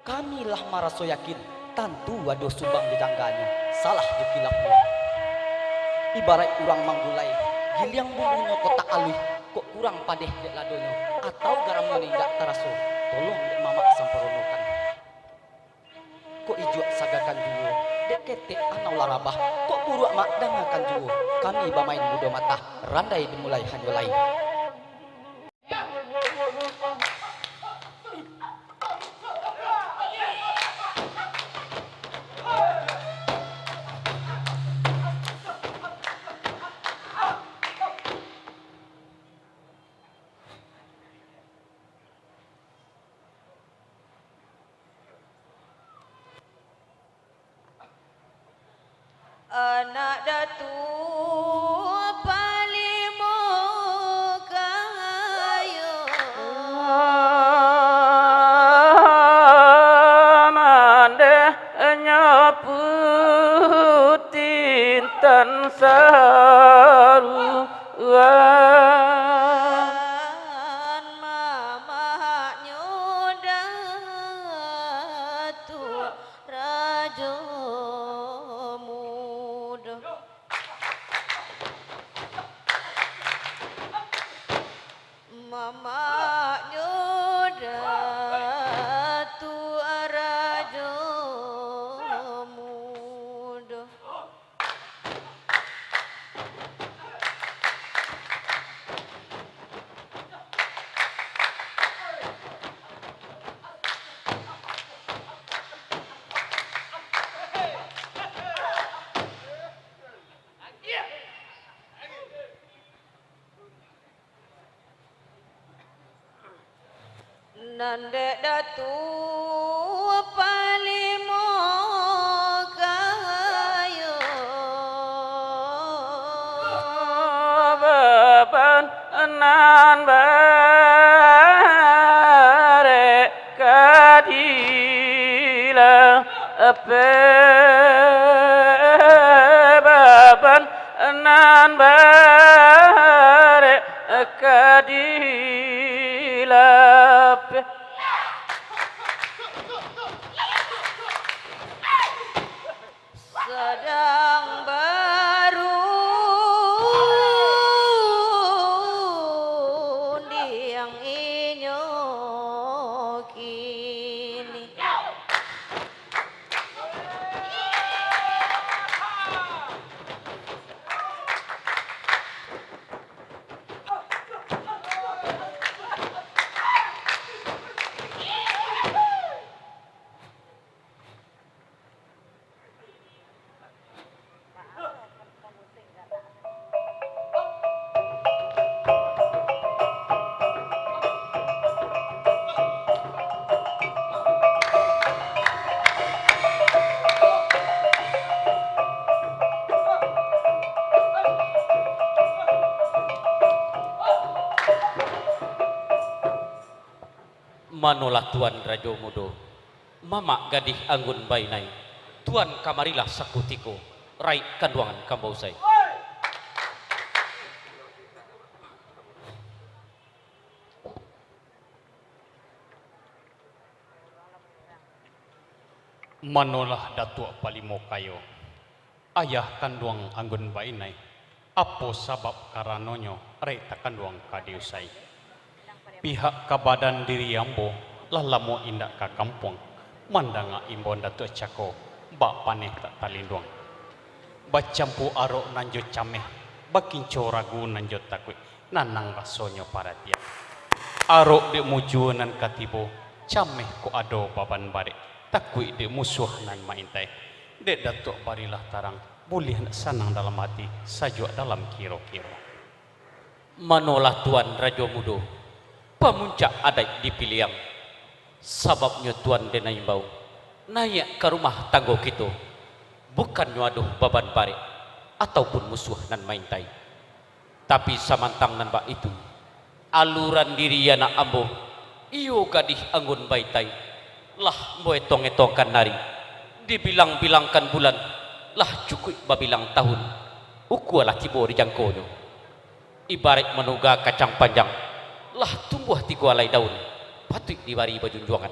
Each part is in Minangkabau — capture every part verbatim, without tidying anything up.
Kami lah maraso yakin, tantu ado subang jo jangganyo, salah jo kilafnyo. Ibaraik urang manggulai, giliang bumbunyo kotak aluih, kok kurang padeh dek ladonyo, atau garamnyo nan indak taraso, tolong dek mamak samparonokan. Kok ijuak sagakan juo, dek ketek anau lah rabah, kok buruak mak dangakan juo, kami bamain mudo matah, randai dimulai hanyo lai. Anak Datuak Palimo Kayo. Mandeh nyapu tintan saruan. Mamaknyo Datuak Rajo Mudo. Mamaknyo Datuak Rajo Mudo. Nan dek Datuak Palimo Kayo. Baban nan barek ka dilapeh, baban nan barek ka dilapeh. Sadang barundiang inyo kini. Manolah Tuan Rajo Mudo, mamak gadih anggun bainai, Tuan kamarilah sakutiko, raik kanduangan kambau sai. Manolah Datuak Palimo Kayo, ayah kanduang anggun bainai, apo sabab karanonyo raik takanduang ka diusai? Pihak ka badan diri ambo, lah lamo indak ka kampuang, mandanga imbauan Datuak Cako, bak paneh tak talinduang. Bacampua arok nan jo cameh, bakinco ragu nan jo takuik, nanang rasonyo paratian. Arok dek mujua nan ka tibo, cameh kok ado baban barek, takuik dek musuah nan ma-intai. Dek Datuak barilah tarang, buliah nak sanang dalam ati, sajuak dalam kiro-kiro. Manolah Tuan Rajo Mudo, pamuncak adaik di Piliang. Sababnyo Tuan den imbau, naiak ka rumah tanggo kito, bukannyo ado baban barek, ataupun musuah nan maintai. Tapi samantang nan bak itu, aluran diri anak ambo, iyo gadih anggun baitai, lah ambo etong-etongkan ari, dibilang-bilangkan bulan, lah cukuik babilang tahun, ukua lah tibo di jangkonyo. Ibaraik manuga kacang panjang, lah tumbuah tigo alai daun, patuik dibari bajunjuangan.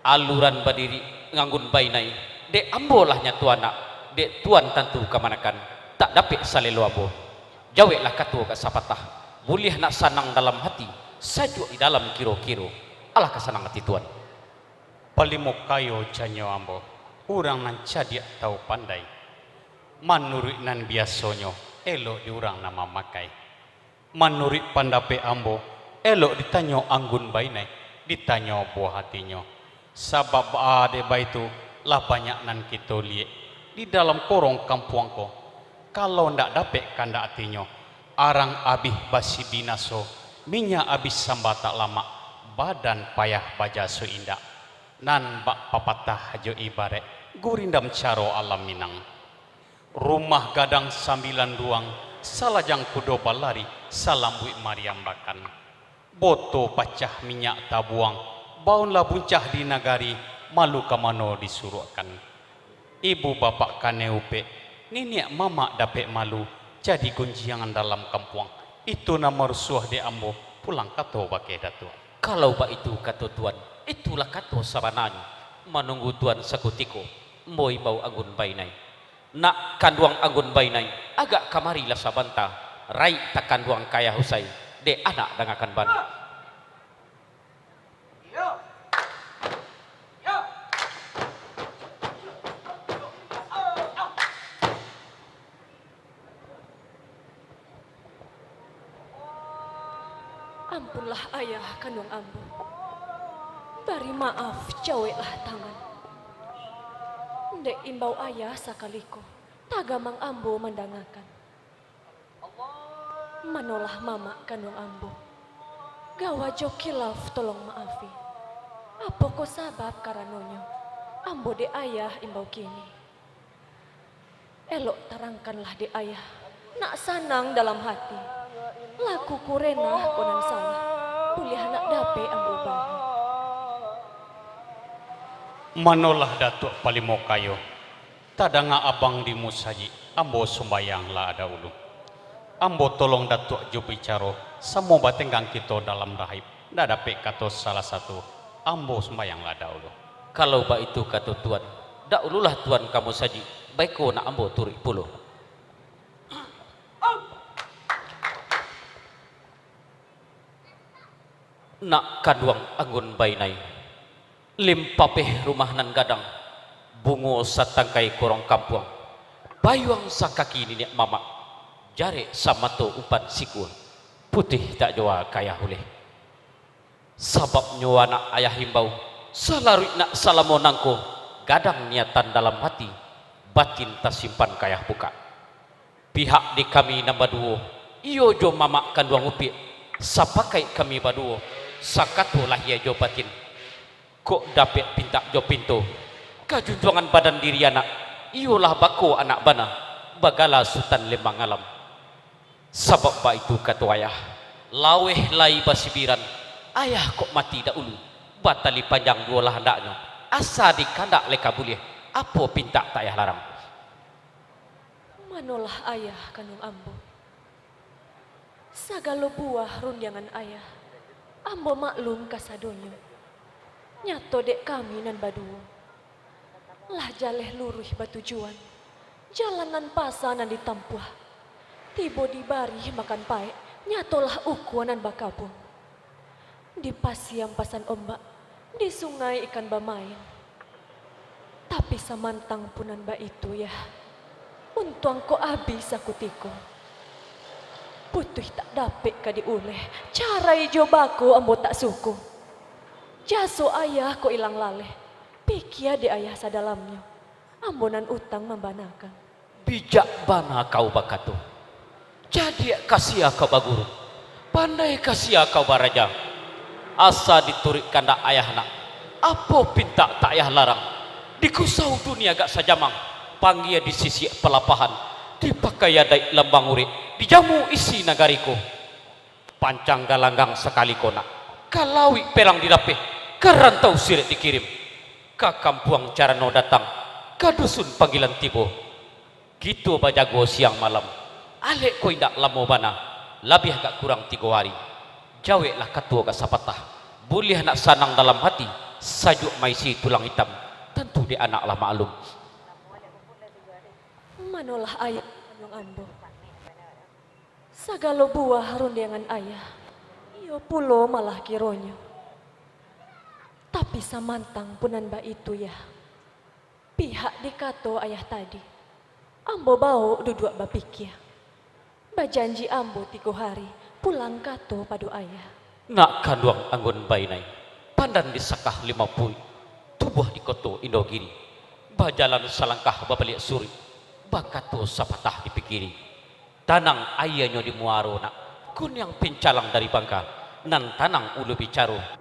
Aluran badiri Anggun Bainai, dek ambo lah nyato anak, dek tuan tantu kamanakan, tak dapek salelo ambo. Jaweklah kato ka sapatah, buliah nak sanang dalam hati, sajuak di dalam kiro-kiro. Alah ka sanang ati tuan. Palimo kayo janyo ambo, urang nan cadiak tahu pandai. Manuruik nan biasonyo, elok di urang nan mamakai. Manuruik pandapek ambo, elok ditanyo Anggun Bainai, ditanyo buah hatinyo. Sabab baa dek baitu, lah banyak nan kito liyek di dalam korong kampuang ko. Kalau ndak dapek kandak atinyo, arang abih basi binaso, minyak abih samba tak lamak, badan payah bajaso indak. Nan bak papatah jo ibaraik, gurindam caro alam Minang. Rumah gadang sambilan ruang, salajang kudo balari, salambuik mariambakan. Boto pacah minyak tabuang, baun lah buncah di nagari, malu ka mano disuruakkan. Ibu bapak kanai upek, niniak mamak dapek malu, jadi gunjiangan dalam kampuang. Itu nan marusuah dek ambo, pulang kato bakeh Datuak. Kalau baitu kato tuan, itulah kato sabananyo. Manunggu tuan sakutiko, ambo imbau Anggun Bainai. Nak kanduang Anggun Bainai, agak kamarilah sabanta, raik takanduang ka Ayah Usai, dek anak dangakan bana. Ampunlah ayah kanduang ambo. Bari maaf, jaweklah tangan. Dek imbau ayah sakali ko, tagamang ambo mandangakan. Manolah mamak kanduang ambo. Gawa jo kilaf tolong maafi. Apokoh sabab karanonyo ambo dek ayah imbau kini? Elok tarangkanlah dek ayah, nak sanang dalam hati. Lah kuku renah ko nan salah, buliah nak dapek ambo ubahi. Manolah Datuak Palimo Kayo, tadanga abang di musajik, ambo sumbayang lah dahulu. Ambo tolong Datuak jo bicaro, samo batenggang kito dalam rahaib, ndak dapek kato salah satu, ambo sumbayang lah dahulu. Kalau baitu kato tuan, dahululah tuan ka musajik, baiko nak ambo turuik pulo. Nak kanduang Anggun Bainai, limpapeh rumah nan gadang, bungo satangkai korong kampuang, payuang sakaki niniak mamak, jarek samato umpan sikua, putuih tak jua kayah uleh. Sababnyo anak ayah imbau, salaruik nak salamo nangko, gadang niatan dalam hati, batin tasimpan kayah bukak. Pihak di kami nan baduo, iyo jo mamak kanduang Upiak, sapakaik kami baduo, sakato lahia jo batin. Kok dapek pintak jo pinto, ka junjuangan badan diri anak, iyolah bako anak bana, bagala Sutan Lembang Alam. Sabab baitu kato ayah, laweh lai basibiran, ayah kok mati dahulu, batali panjang juolah andaknyo, asa dikandak lai ka buliah, apo pintak tak ayah larang. Manolah ayah kanduang ambo. Sagalo buah rundiangan ayah, ambo maklum kasadonyo. Nyato dek kami nan baduo. Lah jaleh luruih batujuan, jalan nan pasa nan ditampuah. Tibo di barih makan paek, nyatolah ukua nan bakabuang. Di pasia ampasan ombak, di sungai ikan bamain. Tapi samantang pun nan baitu, yah, untuang kok abih sakutiko. Putuih tak dapek ka diuleh, carai jo bako ambo tak suko. Jaso ayah kok ilang laleh, pikia dek ayah sadalamnyo, ambo nan utang mambanakan. Bijak bana kau bakato, cadiak ka sia kau baguru, pandai ka sia kau baraja. Asa dituruik kandak ayah nak, apo pintak tak ayah larang. Dikusau dunia agak sajamang, panggia di sisiak palapahan, dipakai adaik lambang urek, dijamu isi nagari ko. Pancang galanggang sakali ko nak, ka lauik perang dilapeh, ka rantau sirek dikirim, ka kampuang carano datang, ka dusun panggilan tibo. Kito bajago siang malam, alek ko indak lamo bana, labiah agak kurang tigo ari. Jaweklah kato agak sapatah, buliah nak sanang dalam hati, Sajuak maisi tulang itam, tantu dek anak lah maklum. Manolah ayah kandung ambo. Sagalo buah rundiangan ayah, iyo pulo malah kironyo. Tapi samantang pun nan baitu, Yah. Pihak di kato ayah tadi, ambo bawok duduak bapikia. Bajanji ambo tigo hari pulang kato pado ayah. Nak kanduang anggun bainai, pandan di sakah limau puruik, tubuah di koto Indogiri. Bajalan salangkah babaliak suruik, bakato sapatah dipikiri. Tanang aianyo di muaro nak, kuniang pincalang dari bangka, nan tanang ulu bicaro.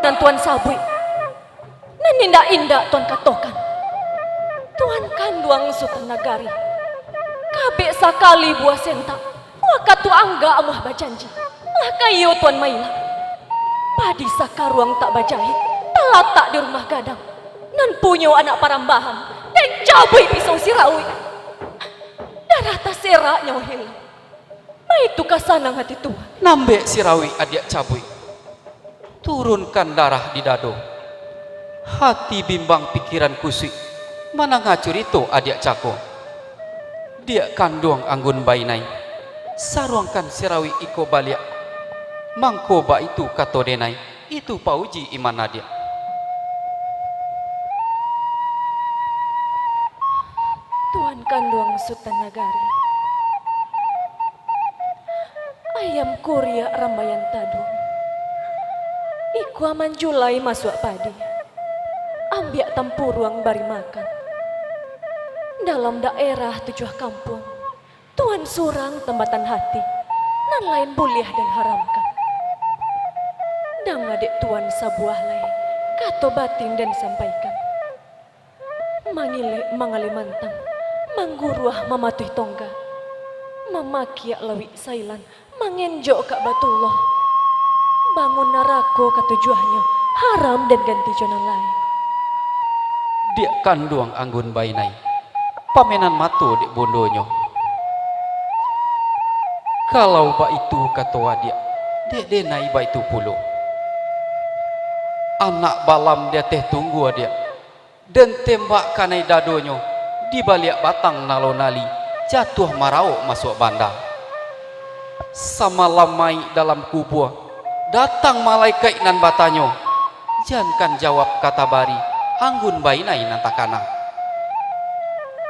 Nan Tuan sabuik, nan indak-indak Tuan katokan. Tuan kanduang Sutan Nagari, kabek sakali buah sentak, wakatu anggak amuah bajanji, lah ka iyo Tuan mailak. Padi sakaruang tak bajahik, talatak di rumah gadang, nan punyo anak parambahan, den cabuik pisau sirawik. Darah taserak nyawa hilang. Baitu ka sanang hati Tuan. Nambek sirawik adiak cabuik. Turunkan darah di dado. Hati bimbang pikiran kusuik, mandanga curito adiak cako. Diak kanduang anggun bainai, saruangkan sirawik iko baliak. Mangko baitu kato denai, itu pauji iman adiak. Tuan kanduang Sutan Nagari. Ayam kuriak rambaian taduang. Ikua manjulai masuak padi. Ambiak tampuruang bari makan. Dalam daerah tujuah kampuang, Tuan surang tambatan hati, nan lain buliah den haramkan. Danga dek Tuan sabuah lai, kato batin den sampaikan. Mangilek mangalih mantang, mangguruah mamatuih tongga, mamakiak lawik sailan, mangenjok Ka'batullah. Bangun narako katujuahnyo, haram den ganti jo nan lain. Diak kanduang anggun bainai, pamenan mato dek bondonyo. Kalau baitu kato adiak, dek denai baitu pulo. Anak balam di ateh tunggua adiak, den tembak kanai dadonyo, di baliak batang nalo nali, jatuah marawok masuak banda. Samalam maik dalam kubua, datang malaikaik nan batanyo, jankan jawab ka tabari, anggun bainai nan takana.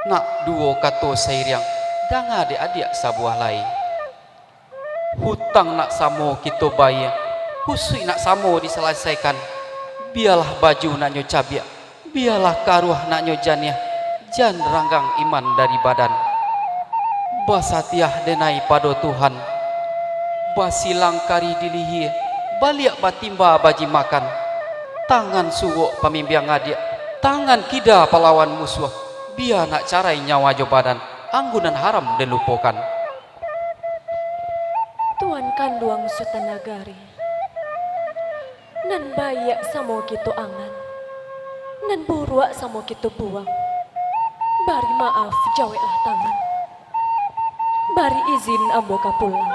Nak duo kato sairiang, danga dek adiak sabuah lai. Hutang nak samo kito bayia, kusuik nak samo disalasaikan. Bialah baju nak nyo cabiak, bialah karuah nak nyo janiah, jan ranggang iman dari badan. Basatiah denai pado Tuhan, basilang karih di lihia, baliak batimba bajimakan. Tangan suwok pamimbiang adiak, tangan kida palawan musuah, bia nak carai nyawa jo badan, anggunan haram den lupokan. Tuan kanduang Sutan Nagari, nan baiak samo kito angan, nan buruak samo kito buang. Bari maaf, jaweklah tangan. Bari izin ambo ka pulang.